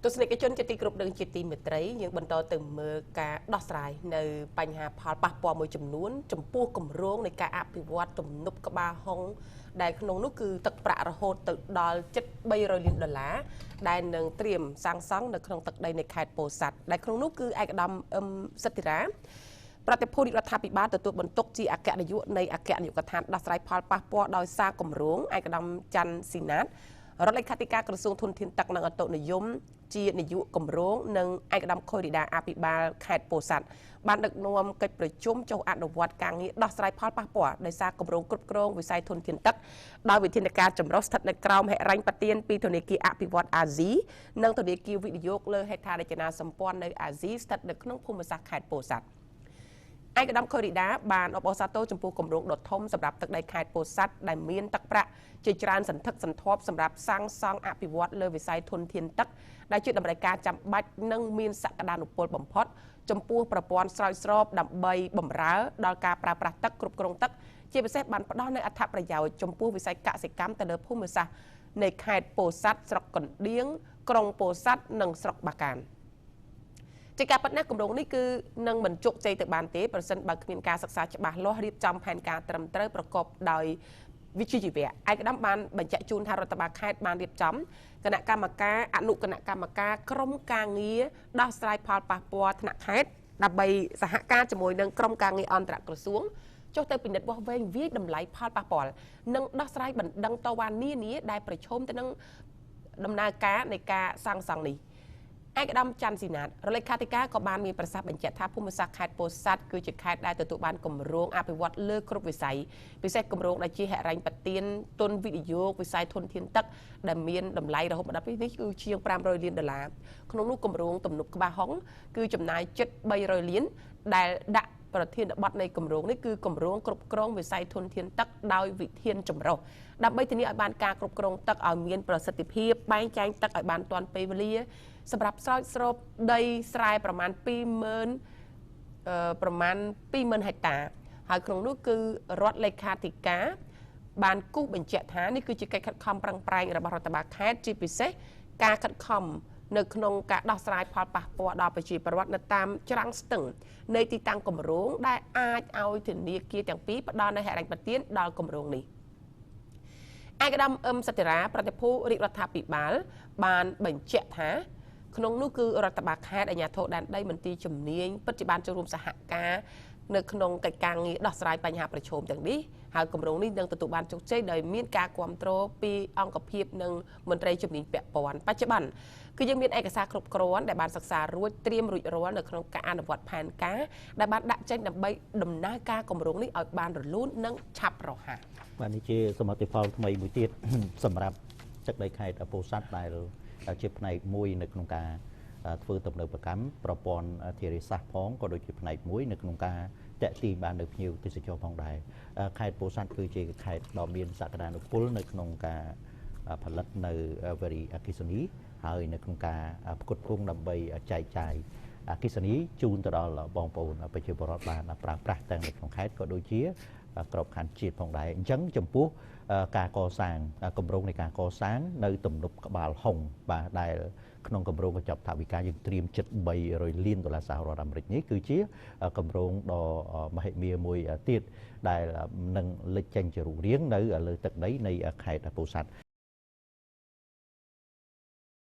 ទស្សនិកជនជាទីគោរពនិងជាទីមេត្រី យើងបន្តទៅមើលការដោះស្រាយនៅបញ្ហាផលប៉ះពាល់មួយចំនួន ចំពោះគម្រោងនៃការអភិវឌ្ឍទំនប់ក្បាលហុង ដែលក្នុងនោះគឺទឹកប្រាក់រហូតទៅដល់ជិត300លានដុល្លារ ដែលនឹងត្រៀមសាងសង់នៅក្នុងទឹកដីនៃខេត្តពោធិ៍សាត់ ដែលក្នុងនោះគឺឯកឧត្តមអឹមសិទ្ធិរា ប្រតិភូរាជរដ្ឋាភិបាលទទួលបន្ទុកជាអគ្គនាយកនៃអគ្គនាយកដ្ឋានដោះស្រាយផលប៉ះពាល់ដោយសារគម្រោង ឯកឧត្តមច័ន្ទស៊ីណាត រដ្ឋលេខាធិការក្រសួងធនធានទឹកនិងអតុនិយមជានាយកគម្រោង និងឯកឧត្តមខុយរីដា អភិបាលខេត្តពោធិ៍សាត់ បានដឹកនាំកិច្ចប្រជុំចុះអនុវត្តការងារដោះស្រាយផលប៉ះពាល់ដោយសារគម្រោងគ្រប់គ្រងវិស័យធនធានទឹកដោយវិធានការចម្រុះ ស្ថិតនៅក្រោមហិរញ្ញប្បទានពីធនាគារអភិវឌ្ឍអាស៊ី និងធនាគារវិនិយោគលើហេដ្ឋារចនាសម្ព័ន្ធនៅអាស៊ី ស្ថិតនៅក្នុងភូមិសាស្ត្រខេត្តពោធិ៍សាត់។ ឯកឧត្តមខុយរីដាបានអបអរសាទរចំពោះគម្រោងដ៏ធំសម្រាប់ទឹកដីខេត្តពោធិ៍សាត់ ដែលមានទឹកប្រាក់ជាច្រើនសន្ធឹកសន្ធាប់សម្រាប់សាងសង់អភិវឌ្ឍលើវិស័យធនធានទឹក ដែលជាតម្រូវការចាំបាច់និងមានសក្តានុពលបំផុតចំពោះប្រព័ន្ធស្រោចស្រព ដើម្បីបម្រើដល់ការប្រើប្រាស់ទឹក គ្រប់គ្រងទឹក ជាពិសេសបានផ្ដល់នូវអត្ថប្រយោជន៍ចំពោះវិស័យកសិកម្មទៅលើភូមិសាស្ត្រនៃខេត្តពោធិ៍សាត់ ស្រុកកណ្ដៀង ក្រុងពោធិ៍សាត់ និងស្រុកបាកាន។ ជាការពិតណាស់ គម្រោងនេះគឺនឹងមិនជោគជ័យទៅបានទេ ប្រសិនបើគ្មានការសិក្សាច្បាស់លាស់ រៀបចំផែនការត្រឹមត្រូវប្រកបដោយវិជ្ជាជីវៈ។ ឯកឧត្តមបានបញ្ជាក់ជូនថា រដ្ឋបាលខេត្តបានរៀបចំគណៈកម្មការ អនុគណៈកម្មការ ក្រុមការងារដោះស្រាយផលប៉ះពាល់ថ្នាក់ខេត្ត ដើម្បីសហការជាមួយនឹងក្រុមការងារអន្តរក្រសួង ចុះទៅពិនិត្យវាស់វែងវាយតម្លៃផលប៉ះពាល់ និងដោះស្រាយបណ្ដឹងតវ៉ានានា ដែលប្រឈមទៅនឹងដំណើរការនៃការសាងសង់នេះ។ ឯកឧត្តមច័ន្ទស៊ីណាត រដ្ឋលេខាធិការ ក៏បានមានប្រសាសន៍បញ្ជាក់ថា ភូមិសាស្ត្រខេត្តពោធិ៍សាត់គឺជាខេត្តដែលទទួលបានគម្រោងអភិវឌ្ឍលើគ្រប់វិស័យ ពិសេសគម្រោងដែលជាហិរញ្ញប្បទានទុនវិនិយោគវិស័យធនធានទឹក ដែលមានតម្លៃរហូតមកដល់ពេលនេះគឺជាង500លានដុល្លារ ក្នុងនោះគម្រោងទំនប់ក្បាលហុងគឺចំណាយជិត300លាន ដែលដាក់ប្រធានបទនៃគម្រោងនេះគឺគម្រោងគ្រប់គ្រងវិស័យធនធានទឹកដោយវិធានចម្រុះ ដើម្បីធានាឲ្យបានការគ្រប់គ្រងទឹកឲ្យមានប្រសិទ្ធភាព បែងចែកទឹកឲ្យបានទាន់ពេលវេលា សម្រាប់ស្រោចស្រពដីស្រែប្រមាណ20000 ប្រមាណ20000ហិកតា។ ហើយក្នុងនោះគឺរដ្ឋលេខាធិការបានគូសបញ្ជាក់ថា នេះគឺជាកិច្ចខិតខំប្រឹងប្រែងរបស់រដ្ឋបាលខេត្ត ជាពិសេសការខិតខំនៅក្នុងការដោះស្រាយផលប៉ះពាល់ដល់ប្រជាពលរដ្ឋនៅតាមច្រាំងស្ទឹងនៃទីតាំងគម្រោង ដែលអាចឲ្យធនាគារទាំងពីរផ្ដល់នូវហិរញ្ញប្បទានដល់គម្រោងនេះ។ ឯកឧត្តមអឹមសតិរា ប្រតិភូរាជរដ្ឋាភិបាល បានបញ្ជាក់ថា ក្នុងនោះគឺរដ្ឋបាលខេត្ត អាជ្ញាធរដែនដី មន្ទីរជំនាញ ពិតជាបានចូលរួមសហការនៅក្នុងកិច្ចការងារដោះស្រាយបញ្ហាប្រឈមទាំងនេះ ហើយគម្រោងនេះនឹងទទួលបានជោគជ័យដោយមានការគ្រប់គ្រងពីអង្គភាពនិងមន្ត្រីជំនាញពាក់ព័ន្ធ។ បច្ចុប្បន្នគឺយើងមានឯកសារគ្រប់គ្រាន់ដែលបានសិក្សារួច ត្រៀមរួចរាល់នៅក្នុងការអនុវត្តផែនការដែលបានដាក់ចេញ ដើម្បីដំណើរការគម្រោងនេះឲ្យបានរលូននិងឆាប់រហ័ស។ បាទ នេះជាសមិទ្ធផលថ្មីមួយទៀតសម្រាប់ទឹកដីខេត្តពោធិ៍សាត់ ដែលជាផ្នែកមួយនៅក្នុងការធ្វើទំនើបកម្មប្រព័ន្ធធារាសាស្ត្រផង ក៏ដូចជាផ្នែកមួយនៅក្នុងការតាក់ទាញបាននៅភ្ញៀវទេសចរផងដែរ។ ខេត្តពោធិ៍សាត់គឺជាខេត្តដ៏មានសក្តានុពលនៅក្នុងការផលិតនៅវេរីអគ្គិសនី ហើយនៅក្នុងការផ្គត់ផ្គង់ដើម្បីចែកចាយអគ្គិសនីជូនទៅដល់បងប្អូនប្រជាពលរដ្ឋបានប្រើប្រាស់ ទាំងនៅក្នុងខេត្តក៏ដូចជាក្របខ័ណ្ឌជាតិផងដែរ។ អញ្ចឹងចំពោះការកសាងគម្រោងនៃការកសាងនៅទំនប់ក្បាលហុង បាទ ដែលក្នុងគម្រោងកញ្ចប់ថវិកាយើងត្រៀមជិត300លានដុល្លារសហរដ្ឋអាមេរិកនេះ គឺជាគម្រោងដ៏មហិមាមួយទៀត ដែលនឹងលេចចេញជារូបរាងនៅលើទឹកដីនៃខេត្តពោធិ៍សាត់។